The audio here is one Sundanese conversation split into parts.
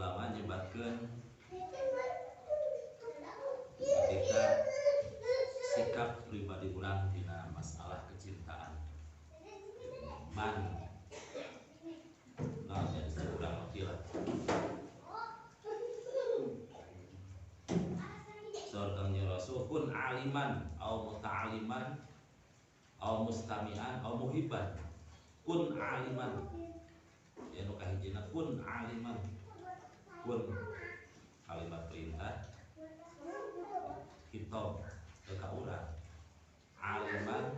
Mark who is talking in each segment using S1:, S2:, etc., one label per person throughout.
S1: Ulama nyebatkeun ketika sikap pribadi urang dina masalah kecintaan man, nah jadi urang wakil saur Kangjeng Rasul kun aliman au muta'aliman au mustami'an au muhibban. Kun aliman ya nu kahijina kun aliman, kun kalimat perintah khitab ka urang, aliman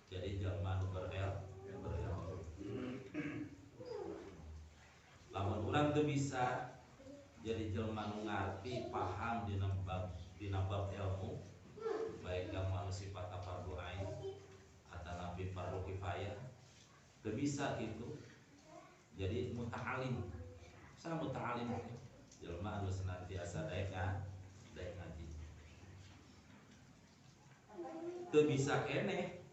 S1: jadi jalma nu berilmu. Lamun urang teu bisa jadi jelma nu ngarti paham dina bab ilmu, baik kang anu sifatna fardu ain atanapi fardu kifayah, teu bisa gitu jadi muta'alim. Sa muta'alim jelma anu senantiasa daek ngaji. Teu bisa keneh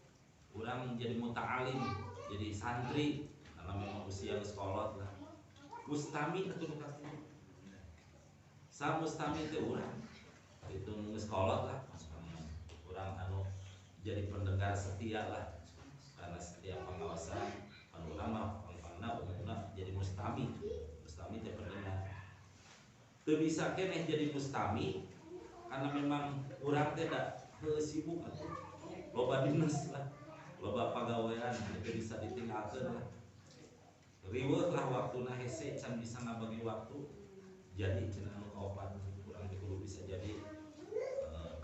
S1: urang jadi muta'alim, jadi santri karena memang usia geus kolot lah. Mustami atuh nu katilu. Sa mustami teh urang itu geus kolot lah, urang anu jadi pendengar setia lah, karena setiap pengawasan anu urang mah pangpangna umumna jadi mustami. Mustami teh pendengar. Teu bisa keneh jadi mustami karena memang urang teh da heuh sibuk atuh, loba dinas lah, loba pagawean teu bisa ditinggalkeun lah, riweuh lah waktuna hese can bisa ngabagi waktu. Jadi cenah anu kaopat urang teh kudu bisa jadi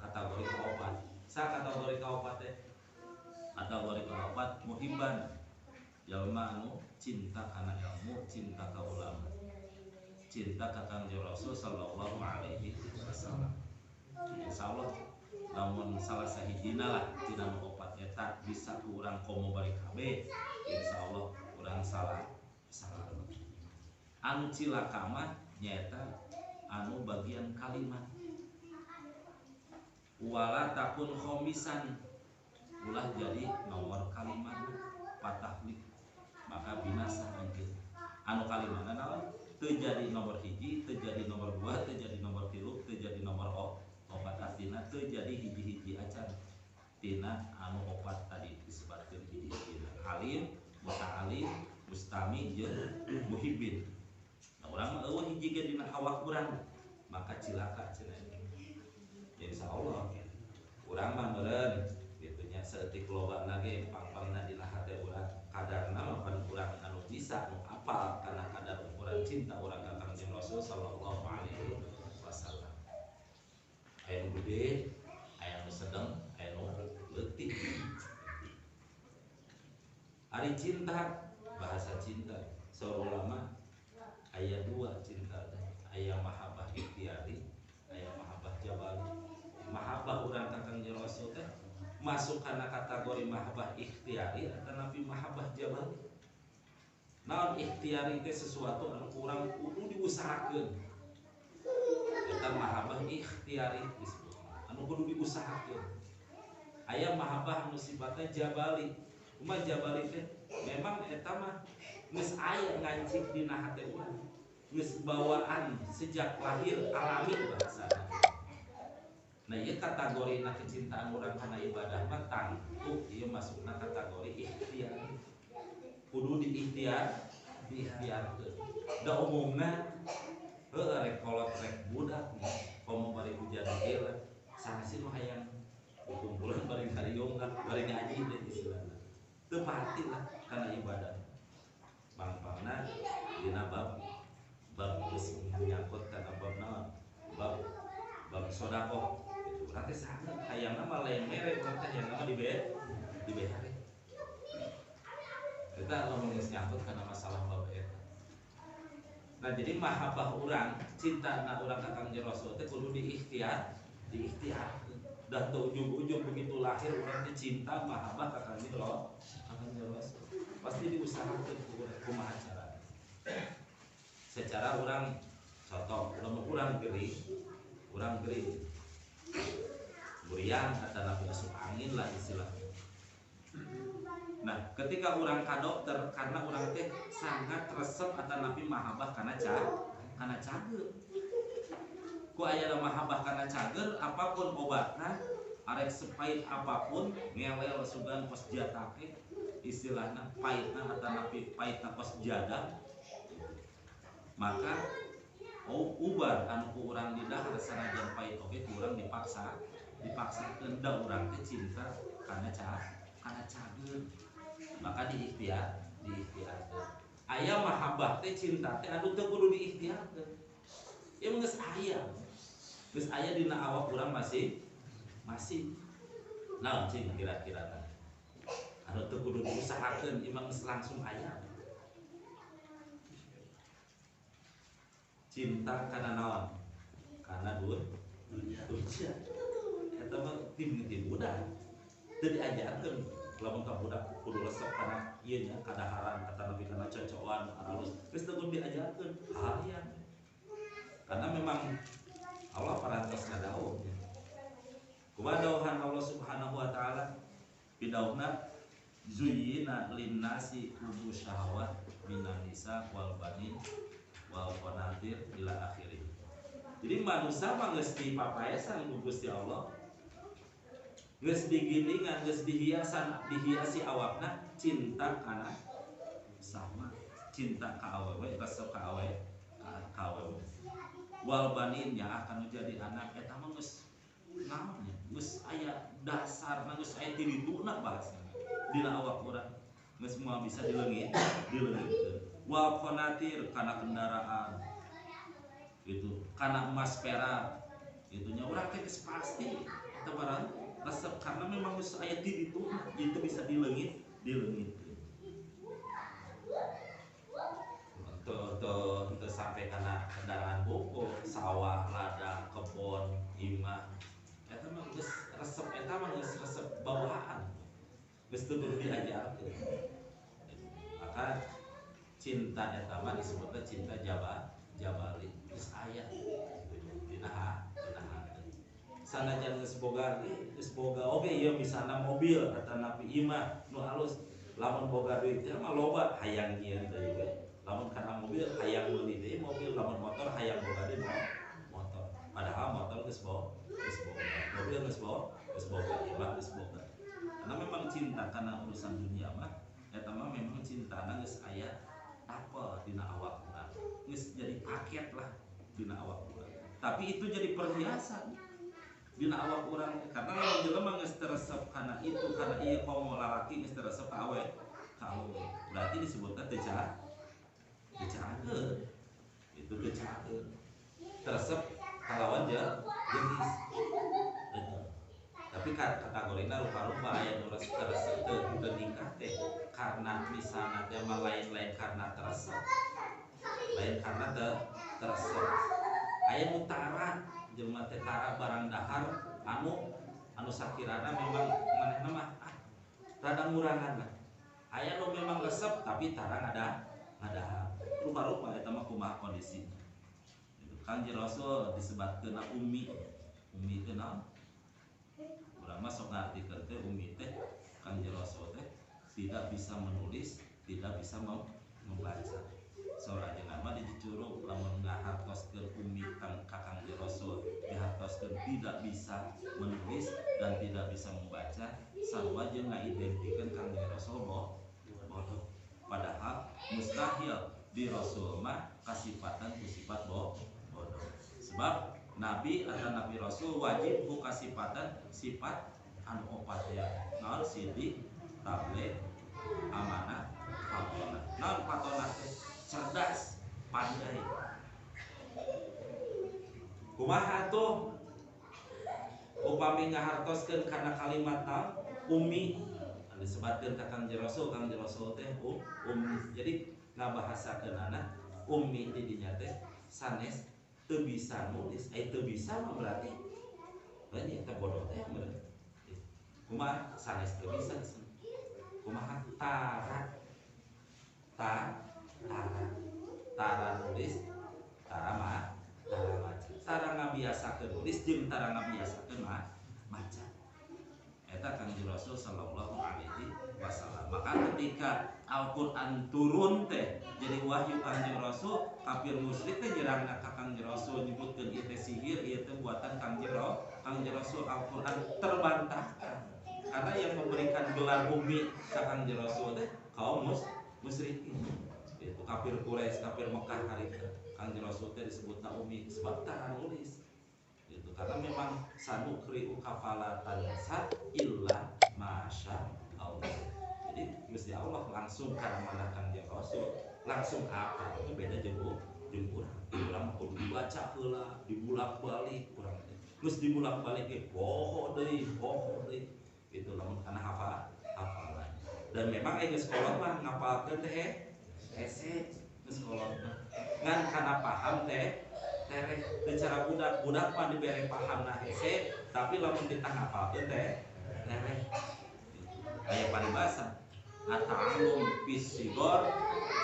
S1: kategori kaopat. Sa kategori kaopat teh kategori kaopat muhibban, jalma anu cinta kana ilmu, cinta ka ulama, cinta ka Kangjeng Rasul sallallahu alaihi wasallam. Insyaallah lamun salah sahijina lah tina nu opat eta bisa ku urang komo balik kabeh, insyaallah urang salah salah. Anu cilaka mah nyaeta anu bagian kalimat wala takun khomisan, ulah jadi nomor kalimat patahlik maka binasa anjeun. Anu kalimana naon? Teu jadi nomor hiji, teu jadi nomor dua, teu jadi nomor tilu, teu jadi nomor opat, artina teu jadi hiji-hiji acan tina anu opat tadi disebutkeun hiji-hiji alim, muta'alim, mustami jeung muhibbin. Nah, urang mah eueuh hiji ge dina awak urang, maka cilaka cenah. Ya insyaallah urang mah meureun kitu nya saeutik lobana ge pangpangna dina hate urang, kadarna mah pan urang anu bisa nu apal kana kadar ukuran cinta urang ka Kangjeng Rasul sallallahu alaihi wasallam. Aya nu gede, aya nu sedeng, aya nu leutik. Ari cinta, bahasa cinta saur ulama aya dua cinta teh, aya mahabbah ikhtiari, aya mahabbah jabali. Mahabbah urang ka Kangjeng Rasul teh masuk kana kategori mahabbah ikhtiari atanapi mahabbah jabali. Naon ikhtiari teh sesuatu anu kurang kudu diusahakeun. Eta mahabbah ikhtiari disebut. Anu kudu diusahakeun. Aya mahabbah anu sifatna jabali. Kumaha jabali teh memang eta mah geus aya ngancik dina hate urang, geus bawaan sejak lahir alami bahasana. Nah ieu kategorina kecintaan urang kana ibadah mah tangtu ieu masukna kategori ikhtiar. Kudu diikhtiar, diikhtiarkeun. Da umumna heueuh rek kolot rek budak komo bari hujan ge lah saha sih nu hayang kukumpulan bari ngariung lah bari ngaji deh istilahna. Teu pati lah kana ibadah. Pangpangna dina bab bab geus nyangkut kana bab naon? Bab bab sedekah gitu. Urang teh sangat hayangna mah lain mere, urang teh hayangna mah dibere. Eta lamun geus nyangkut kana masalah bab eta. Nah jadi mahabbah urang, cintana urang ka Kangjeng Rasul teh kudu diikhtiar, diikhtiar. Dah teu ujug-ujug begitu lahir urang teh cinta mahabbah ka Kangjeng Rasul. Pasti diusahakeun kumaha carana. Secara urang contoh, lamun urang gering, buriang atanapi asup angin lah istilahnya. Nah, ketika urang ka dokter karena urang teh sangat resep atanapi mahabbah kana Kana cager. Ku ayana mahabbah kana cager apapun obatna arek sepait apapun ngelel sugan kos jatake istilahna paitna atanapi paitna kos jadang maka ubar anu ku urang didahar sanajan pait oge ku urang dipaksakeun da urang teh cinta kana kana cager maka diikhtiarkeun aya mahabbah teh cinta teh anu teu kudu diikhtiarkeun ieu geus aya dina awak urang masih naon cing kira-kira anu teu kudu diusahakeun imah geus langsung aya cinta kana naon kana dunia eta mah ti budak teu diajarkeun lamun ka budak kudu resep kana ieu nya kadaharan atanapi kana cocoan halus geus teu kudu diajarkeun harian karena memang Allah parantos ngadawuh kumaha dawuhan Allah Subhanahu wa taala pidawuhna zuyyina linnasi hubbu syahawat minan nisa wal banin wal qanatir ila akhirih. Jadi manusia mah geus dipapaesan ku Gusti Allah. Geus digilingan, geus dihiasan, dihiasi awakna cinta kana sama, cinta ka awewe, resep ka awewe, ka awewe. Wal banin nya akan jadi anak eta mah geus naon nya, geus aya dasarna, geus aya ti dituna bahasana dina awak urang. Geus moal bisa dileungitkeun. Wal qanatir kana kendaraan gitu, kana emas perak itunya urang teh geus pasti eta barang resep karena memang geus aya ti dituna itu bisa dileungitkeun. Teu sampai kana kendaraan buku, sawah, ladang, kebon, imah eta mah geus resep, eta mah geus resep bawaan geus teu kudu diajarkeun. Maka cinta eta mah disebutna cinta jabali geus aya dina hate. Sanajan geus boga oge ieu misalna mobil atanapi imah nu halus lamun boga duit teh mah loba hayang nyieun deui we. Lamun kana mobil hayang meuli deui mobil, lamun motor hayang boga deui motor. Padahal motor geus boga, mobil geus boga, imah geus boga. Karena memang cinta kana urusan dunia mah eta mah memang cintana geus aya apa dina awak urang. Geus jadi paket lah dina awak urang. Tapi itu jadi perhiasan dina awak urang karena lamun jelema geus teresep kana itu kana ieu komo lalaki geus teresep ka awe. Berarti disebutna teu cager. Itu teu cager. Teresep kalawan jenis. Gitu. Tapi kategorina rupa-rupa aya nu teresep teu nikah teh karena misalna teh mah lain-lain karena teresep. Lain karena teresep. Aya nu tara jelema teh tara barang dahar anu sakirana memang manehna mah rada ngurangan lah. Aya nu memang resep tapi tara ngadahar. Rupa-rupa eta mah kumaha kondisi. Kangjeng Rasul disebatkeun ummi. Ummi teh naon? Urang mah sok ngartikeun teh ummi teh Kangjeng Rasul teh tidak bisa menulis, tidak bisa membaca. Saur ajengan mah dicurug lamun ngahartoskeun ummi kang ka Kangjeng Rasul dihartoskeun tidak bisa menulis dan tidak bisa membaca, sarua jeung ngaidentikeun Kangjeng Rasul bodoh. Padahal mustahil di Rasul mah kasipatan ku sifat bodoh. Sebab nabi atau nabi rasul wajib ku kasipatan sifat anu opat ya. Naon sidik, tabligh, amanah, fatonah. Naon fatonah teh cerdas, pandai. Kumaha tuh upami ngahartoskeun kana kalimat naon ummi anu disebatkeun ka Kangjeng Rasul, Kangjeng Rasul teh ummi. Jadi ngabahasakeun anak ummi di dinya teh sanes teu bisa nulis, teu bisa mah berarti lain eta bodoh teh meureun. Kumaha sanes teu bisa kumaha tara tara nulis, tara mah tara maca. Tara ngabiasakeun nulis jeung tara ngabiasakeun maca. Eta Eta Kangjeng Rasul sallallahu alaihi wasallam. Maka ketika Al-Qur'an turun teh jadi wahyu Kangjeng Rasul, kafir musyrik teh nyerangna ka Kangjeng Rasul nyebutkeun ieu teh sihir, ieu teh buatan Kangjeng Rasul. Al-Qur'an terbantahkan. Karena yang memberikan gelar ummi ka Kangjeng Rasul teh kaum musyrikin. Itu kafir Quraisy, kafir Mekah harita. Kangjeng Rasul teh disebutna ummi sebab tara nulis. Itu karena memang sanuqri'uka fala tansa illa masya Allah. Jadi Gusti Allah langsung karena mana Kangjeng Rasul langsung apa itu beda jeung urang. Urang mah kudu dibaca heula, dibulak-balik urang teh. Geus dibulak-balik ge poho deui, poho deui. Itu lamun kana hafalan. Dan memang geus kolot mah ngapalkeun teh hese geus kolot mah. Ngan kana paham teh tereh secara budak-budak mah dibere pahamna hese, tapi lamun ditangapalkeun teh tereh. Aya paribasa at-ta'allum fis-sighar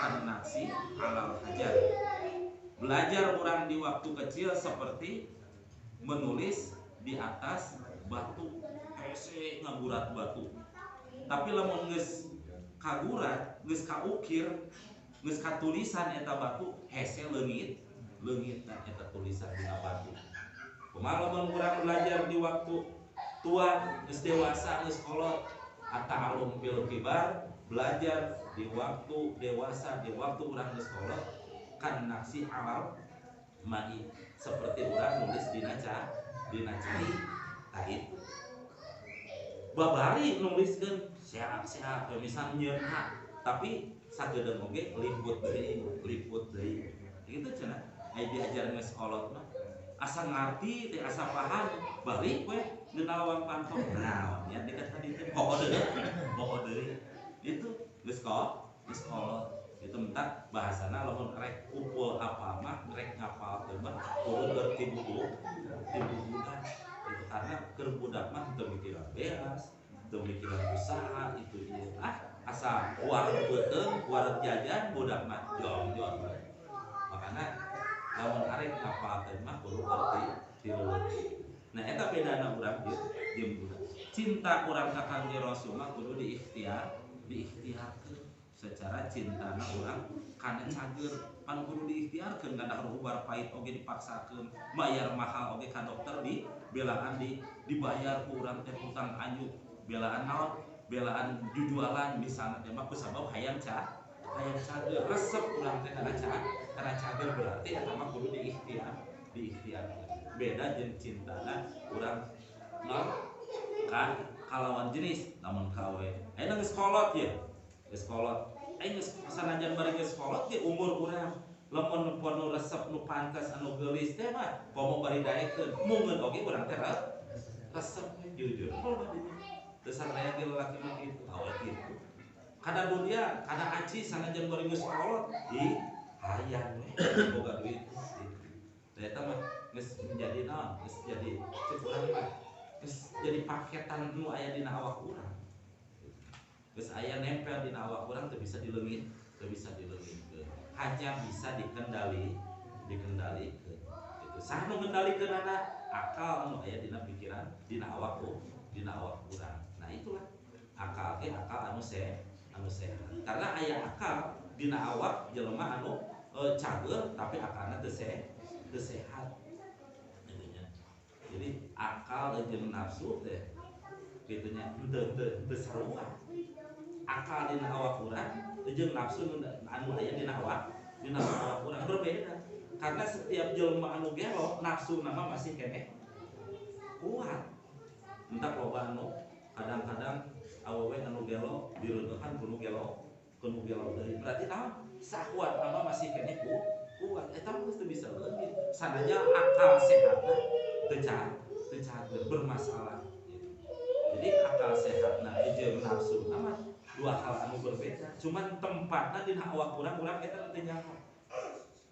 S1: kan-naqsi 'alal hajar. Belajar orang di waktu kecil seperti menulis di atas batu, hese ngagurat batu. Tapi lamun geus kagurat, geus kaukir, geus katulisan eta batu, hese leungit, leungitna eta tulisan dina batu. Kumaha lamun urang belajar di waktu tua, geus dewasa, geus kolot, at-ta'allum fil kibar, belajar di waktu dewasa, di waktu urang geus kolot, kan naqsi alal ma'i, seperti urang nulis dina cai. Tah itu babari nuliskeun seak-seak misalnya nyieun tapi sagedeung oge liput deui gitu cenah. Aya diajar geus kolot mah asa ngarti teh asa paham balik we dina lawang panto naon nya dekat tadi teh poho deui itu geus kolot itu mentak bahasana lamun rek kupul apa mah rek ngapalkeun mah kudu keur ti budak itu karena keur budak mah teu mikiran beas teu mikiran usaha itu ieu asa wareg beuteung wareg jajan budak mah jong-jong makana lamun arek ngapalkeun mah kudu keur ti leutik. Nah eta bedana urang jeung budak. Cinta urang ka Kangjeng Rasul mah kudu diikhtiarkeun secara cintana urang kana cager pan kudu diikhtiarkeun kada ubar pahit oge dipaksakeun bayar mahal oge ka dokter di belaan dibayar ku urang teh hutang anjuk belaan naon belaan jujualan misalna teh mah kusabab hayang cager resep urang teh kana cager berarti eta mah kudu diikhtiarkeun. Beda jeung cintana urang naon ka kalawan jenis lamun kawe ayeuna geus kolot ye geus kolot aing geus sanajan bari geus kolot ge umur urang lamun nu resep nu pantes anu geulis teh mah komo bari daekeun mungeun oge urang teh resep jujur loba di teu saraya ge lalaki mah kitu awe kitu kana dunia kana aci sanajan bari geus kolot di hayang we boga duit teh eta mah geus menjadi naon geus jadi cek urang mah geus jadi paketan nu aya dina awak urang geus aya nempel dina awak urang teu bisa dileungit hanya bisa dikendalikeun gitu saha nu ngendalikeunana akal nu aya dina pikiran dina awak urang. Nah itulah akal ge akal anu sehat karena aya akal dina awak jelema anu cager tapi akalna teu sehat gitu nya. Jadi akal jeung nafsu teh kitu nya teu sarua. Akal dina awak urang jeung nafsu anu aya dina awak urang berbeda. Karena setiap jelema anu gelo nafsu nama masih keneh kuat. Entak loba anu kadang-kadang awewe anu gelo direueuhan kudu gelo deui. Berarti naon? Sahwat nama masih keneh kuat. Eta mah geus teu bisa leungit. Sanajan akal sehatna teu cager bermasalah gitu. Jadi akal sehatna jeung nafsu nama dua hal anu berbeda. Cuman tempatna dina awak urang eta teu nyaho.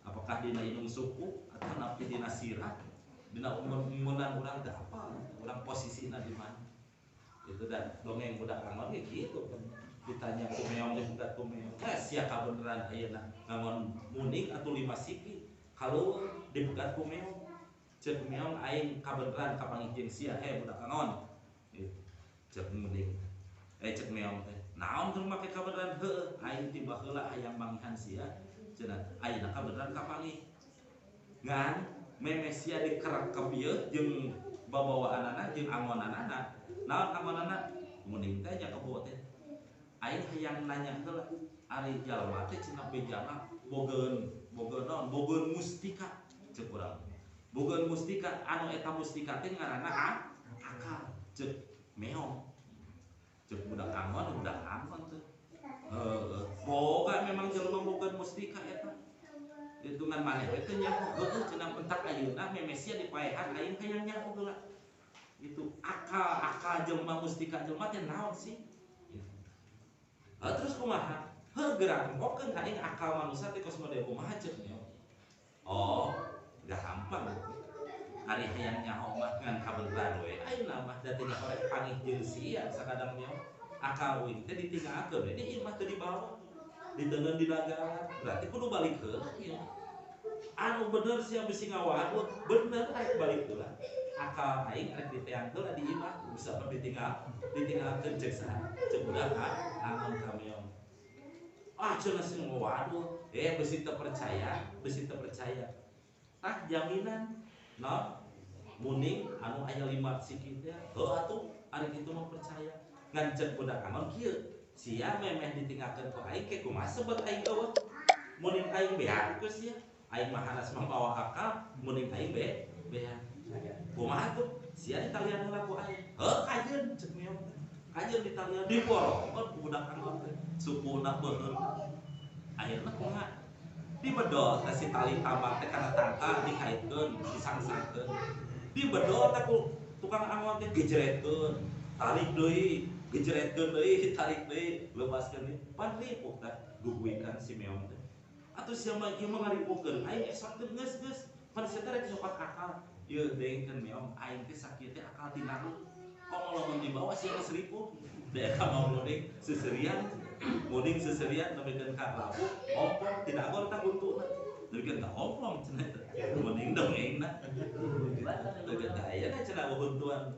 S1: Apakah dina indung suku atau napi dina sirah, dina umur-umuran urang teu apal, urang posisina di mana. Itu dan dongeng budak angon ge kitu kan. Ditanya ku meong teh budak ku meong. Sia kabeneran ayeuna ngangon muning atau 5 siki kalau dipegat ku meong. Ceuk meong aing kabeneran kapanggih jeung sia budak angon. Gitu. Cek munding cek meong teh naon keur make kabeneran heueuh aing ti baheula hayang manggihan sia cenah ayeuna kabeneran kapanggih ngan memeh sia dikerekep ieu jeung babawaanana jeung angonanana naon angonana munding teh nya kebo teh aing hayang nanya heula ari jalma teh cenah bejana bogeun bogeun naon bogeun mustika cek urang bogeun mustika anu eta mustika teh ngaranna akal cek meong cek budak angon tuh boga memang jelema boga mustika eta hitungan maneh teh nyaho heueuh cenah pentak ayeuna memeh sia dipaehan aing hayang nyaho heula itu akal akal jelema mustika jelema teh naon sih gitu. Terus kumaha heuh geura tempokeun ka aing akal manusia teh kos model kumaha cek meong oh gampang ari hayang nyaho mah ngan kabeneran we ayeuna mah da teh nyaho rek panggih jeung sia sakadang meong akal uing teh ditinggalkeun we di imah teu dibawa diteungeun di dagalan berarti kudu balik heula ieu anu bener sia bisi ngawadut bener rek balik heula akal aing rek diteang heula di imah bisa mah ditinggalkeun cek saha cek budak angon ka meong ah cenah sing ngawadut bisi teu percaya tah jaminan no muning anu aya 5 siki teh heuh atuh ari kitu mah percaya ngan cek budak angon kieu sia memeh ditinggalkeun ku aing ke kumaha sebet aing eueuh muning aing beak ku sia aing mah hanas mamawa akal muning aing beak kumaha tuh sia ditalian heula ku aing heuh kajeun cek meong kajeun ditalian diporongkeun ku budak angon teh supuna beuheung akhirna kumaha dibedol teh si tali tambang teh kana tangkal dikaitkeun disangsangkeun dibedol teh ku tukang angon teh gejretkeun tarik deui gejretkeun deui tarik deui lepaskeun deui pan ripuh teh duguikan si meong teh atuh sia mah ieu mah ngaripuhkeun aing esok teh geus pan sia teh rek sopat akal ieu deungkeun meong aing teh sakieu teh akal tinaru komo lamun dibawa sia geus ripuh da eta mau munding seserian munding seserian nepikeun ka labu ompong tidak agor tah huntuna nepikeun ka ompong cenah teh munding dongengna teu ka aya cenah huntuan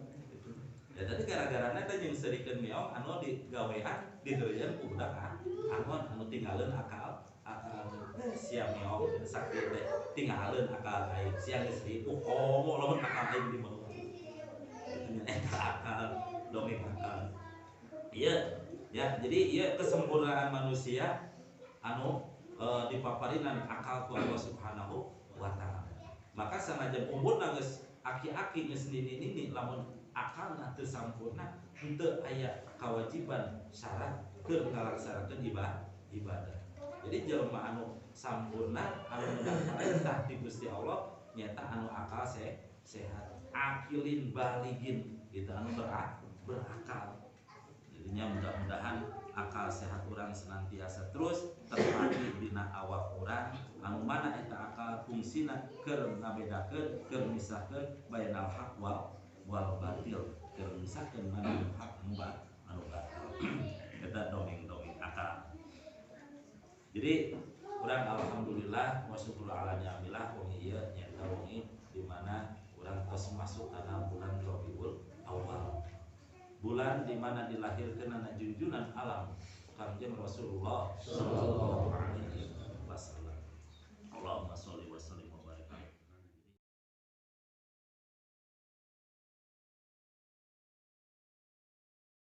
S1: ya tadi gara-garana teh jeung seurikeun meong anu digawean diheureun ku budak angon anu tinggaleun akal akal sia meong sakieu teh tinggaleun akal aing sia geus ripuh komo lamun akal aing dibawa kitu nya eta akal dongeng akal iya ya jadi iya kesempurnaan manusia anu dipaparinan akal ku Allah Subhanahu wa taala. Maka sanajan umurna geus aki-aki geus nini-nini lamun akalna teu sampurna henteu aya kewajiban syarat keur ngalaksanakeun ibadah. Jadi jelema anu sampurna anu menang perintah ti Gusti Allah nyata anu akal sehat, akilin baligin gitu anu berakal. Jadinya mudah-mudahan akal sehat orang senantiasa terus terpati dina awak orang anu mana eta akal fungsina keur ngabedakeun keur misahkeun bainal haq wal batil keur misahkeun mana anu hak anu batil eta dongeng-dongeng akal. Jadi urang alhamdulillah wa syukur ala ni'amillah wengi ieu nyaeta wengi di mana urang tos masuk kana bulan Rabiul Awal. Bulan di mana dilahirkan anak junjungan alam Kanjeng Rasulullah sallallahu alaihi